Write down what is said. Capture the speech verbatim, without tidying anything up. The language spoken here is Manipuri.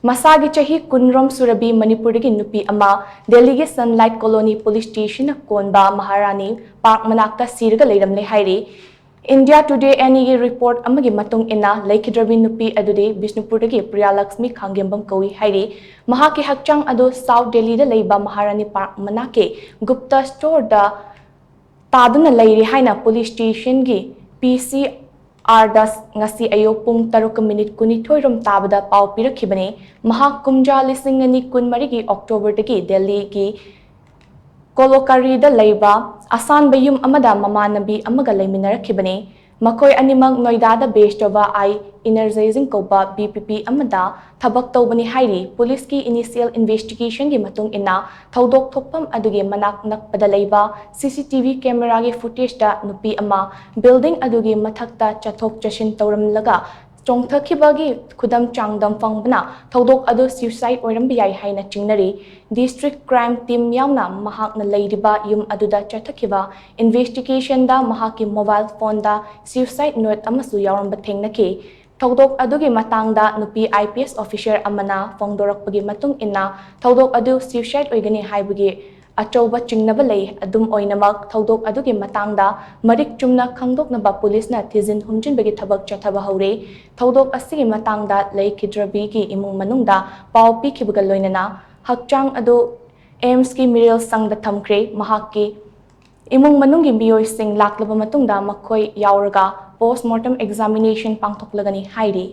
ꯃꯁꯥꯒꯤ ꯆꯍꯤ ꯀꯨꯟꯔꯣꯝ ꯁꯨꯔꯕꯤ ꯃꯅꯤꯄꯨꯔꯗꯒꯤ ꯅꯨꯄꯤ ꯑꯃ ꯗꯦꯜꯂꯤꯒꯤ ꯁꯟꯂꯥꯏꯠ ꯀꯣꯂꯣꯅꯤ ꯄꯨꯂꯤꯁ ꯁ꯭ꯇꯦꯁꯟꯅ ꯀꯣꯟꯕ ꯃꯍꯥꯔꯥꯅꯤ ꯄꯥꯔꯛ ꯃꯅꯥꯛꯇ ꯁꯤꯔꯒ ꯂꯩꯔꯝꯂꯦ ꯍꯥꯏꯔꯤ꯫ ꯏꯟꯗꯤꯌꯥ ꯇꯨꯗꯦ ꯑꯦꯟ ꯏꯒꯤ ꯔꯤꯄꯣꯔꯠ ꯑꯃꯒꯤ ꯃꯇꯨꯡ ꯏꯟꯅ, ꯂꯩꯈꯤꯗ꯭ꯔꯕꯤ ꯅꯨꯄꯤ ꯑꯗꯨꯗꯤ ꯕꯤꯁꯅꯨꯄꯨꯔꯗꯒꯤ ꯄ꯭ꯔꯤꯌꯥꯂꯛꯁꯃꯤ ꯈꯥꯡꯒꯦꯝꯕꯝ ꯀꯧꯏ ꯍꯥꯏꯔꯤ꯫ ꯃꯍꯥꯛꯀꯤ ꯍꯛꯆꯥꯡ ꯑꯗꯨ ꯁꯥꯎꯠ ꯗꯦꯜꯂꯤꯗ ꯂꯩꯕ ꯃꯍꯥꯔꯥꯅꯤ ꯄꯥꯔꯛ ꯃꯅꯥꯛꯀꯤ ꯒꯨꯞꯇ ꯁ꯭ꯇꯣꯔꯗ ꯇꯥꯗꯨꯅ ꯂꯩꯔꯤ ꯍꯥꯏꯅ ꯄꯨꯂꯤꯁ ꯁ꯭ꯇꯦꯁꯟꯒꯤ ꯄꯤ ꯁꯤ ꯑꯥꯔꯗ ꯉꯁꯤ ꯑꯌꯨꯛ ꯄꯨꯡ ꯇꯔꯨꯛꯀ ꯃꯤꯅꯤꯠ ꯀꯨꯟꯅꯤꯊꯣꯏ ꯔꯣꯝ ꯇꯥꯕꯗ ꯄꯥꯎ ꯄꯤꯔꯛꯈꯤꯕꯅꯤ꯫ ꯃꯍꯥꯛ ꯀꯨꯝꯖꯥ ꯂꯤꯁꯤꯡ ꯑꯅꯤ ꯀꯨꯟꯃꯔꯤꯒꯤ ꯑꯣꯛꯇꯣꯕꯔꯗꯒꯤ ꯗꯦꯜꯂꯤꯒꯤ ꯀꯣꯂꯣꯀꯥꯔꯤꯗ ꯂꯩꯕ ꯑꯁꯥꯟꯕ ꯌꯨꯝ ꯑꯃꯗ ꯃꯃꯥꯟꯅꯕꯤ ꯑꯃꯒ ꯂꯩꯃꯤꯟꯅꯔꯛꯈꯤꯕꯅꯤ꯫ ꯃꯈꯣꯏ ꯑꯅꯤꯃꯛ ꯅꯣꯏꯗꯥꯗ ꯕꯦꯁ ꯇꯧꯕ ꯑꯥꯏ ꯏꯅꯔꯖꯥꯏꯖꯤꯡ ꯀꯧꯕ ꯕꯤ ꯄꯤ ꯄꯤ ꯑꯃꯗ ꯊꯕꯛ ꯇꯧꯕꯅꯤ ꯍꯥꯏꯔꯤ꯫ ꯄꯨꯂꯤꯁꯀꯤ ꯏꯅꯤꯁꯤꯌꯦꯜ ꯏꯟꯚꯦꯁꯇꯤꯒꯦꯁꯟꯒꯤ ꯃꯇꯨꯡ ꯏꯟꯅ, ꯊꯧꯗꯣꯛ ꯊꯣꯛꯐꯝ ꯑꯗꯨꯒꯤ ꯃꯅꯥꯛ ꯅꯛꯄꯗ ꯂꯩꯕ ꯁꯤ ꯁꯤ ꯇꯤ ꯚꯤ ꯀꯦꯃꯦꯔꯥꯒꯤ ꯐꯨꯇꯦꯖꯇ ꯅꯨꯄꯤ ꯑꯃ ꯕꯤꯜꯗꯤꯡ ꯑꯗꯨꯒꯤ ꯃꯊꯛꯇ ꯆꯠꯊꯣꯛ ꯆꯠꯁꯤꯟ ꯇꯧꯔꯝꯂꯒ ꯆꯣꯡꯊꯈꯤꯕꯒꯤ ꯈꯨꯗꯝ ꯆꯥꯡꯗꯝ ꯐꯪꯕꯅ, ꯊꯧꯗꯣꯛ ꯑꯗꯨ ꯁ꯭ꯌꯨꯁꯥꯏꯗ ꯑꯣꯏꯔꯝꯕ ꯌꯥꯏ ꯍꯥꯏꯅ ꯆꯤꯡꯅꯔꯤ꯫ ꯗꯤꯁꯇ꯭ꯔꯤꯛ ꯀ꯭ꯔꯥꯏꯝ ꯇꯤꯝ ꯌꯥꯎꯅ ꯃꯍꯥꯛꯅ ꯂꯩꯔꯤꯕ ꯌꯨꯝ ꯑꯗꯨꯗ ꯆꯠꯊꯈꯤꯕ ꯏꯟꯚꯦꯁꯇꯤꯒꯦꯁꯟꯗ ꯃꯍꯥꯛꯀꯤ ꯃꯣꯕꯥꯏꯜ ꯐꯣꯟꯗ ꯁ꯭ꯌꯨꯁꯥꯏꯗ ꯅꯣꯠ ꯑꯃꯁꯨ ꯌꯥꯎꯔꯝꯕ ꯊꯦꯡꯅꯈꯤ꯫ ꯊꯧꯗꯣꯛ ꯑꯗꯨꯒꯤ ꯃꯇꯥꯡꯗ ꯅꯨꯄꯤ ꯑꯥꯏ ꯄꯤ ꯑꯦꯁ ꯑꯣꯐꯤꯁꯔ ꯑꯃꯅ ꯐꯣꯡꯗꯣꯔꯛꯄꯒꯤ ꯃꯇꯨꯡ ꯏꯟꯅ, ꯊꯧꯗꯣꯛ ꯑꯗꯨ ꯁ꯭ꯌꯨꯁꯥꯏꯗ ꯑꯣꯏꯒꯅꯤ ꯍꯥꯏꯕꯒꯤ ꯑꯆꯧꯕ ꯆꯤꯡꯅꯕ ꯂꯩ꯫ ꯑꯗꯨꯝ ꯑꯣꯏꯅꯃꯛ, ꯊꯧꯗꯣꯛ ꯑꯗꯨꯒꯤ ꯃꯇꯥꯡꯗ ꯃꯔꯤꯛ ꯆꯨꯝꯅ ꯈꯪꯗꯣꯛꯅꯕ ꯄꯨꯂꯤꯁꯅ ꯊꯤꯖꯤꯟ ꯍꯨꯝꯖꯤꯟꯕꯒꯤ ꯊꯕꯛ ꯆꯠꯊꯕ ꯍꯧꯔꯦ꯫ ꯊꯧꯗꯣꯛ ꯑꯁꯤꯒꯤ ꯃꯇꯥꯡꯗ ꯂꯩꯈꯤꯗ꯭ꯔꯕꯤꯒꯤ ꯏꯃꯨꯡ ꯃꯅꯨꯡꯗ ꯄꯥꯎ ꯄꯤꯈꯤꯕꯒ ꯂꯣꯏꯅꯅ ꯍꯛꯆꯥꯡ ꯑꯗꯨ ꯑꯦꯝꯁꯀꯤ ꯃꯤꯔꯦꯜ ꯁꯪꯗ ꯊꯝꯈ꯭ꯔꯦ꯫ ꯃꯍꯥꯛꯀꯤ ꯏꯃꯨꯡ ꯃꯅꯨꯡꯒꯤ ꯃꯤꯑꯣꯏꯁꯤꯡ ꯂꯥꯛꯂꯕ ꯃꯇꯨꯡꯗ ꯃꯈꯣꯏ ꯌꯥꯎꯔꯒ ꯄꯣꯁꯃꯣꯔꯇꯝ ꯑꯦꯛꯖꯥꯃꯤꯅꯦꯁꯟ ꯄꯥꯡꯊꯣꯛꯂꯒꯅꯤ ꯍꯥꯏꯔꯤ꯫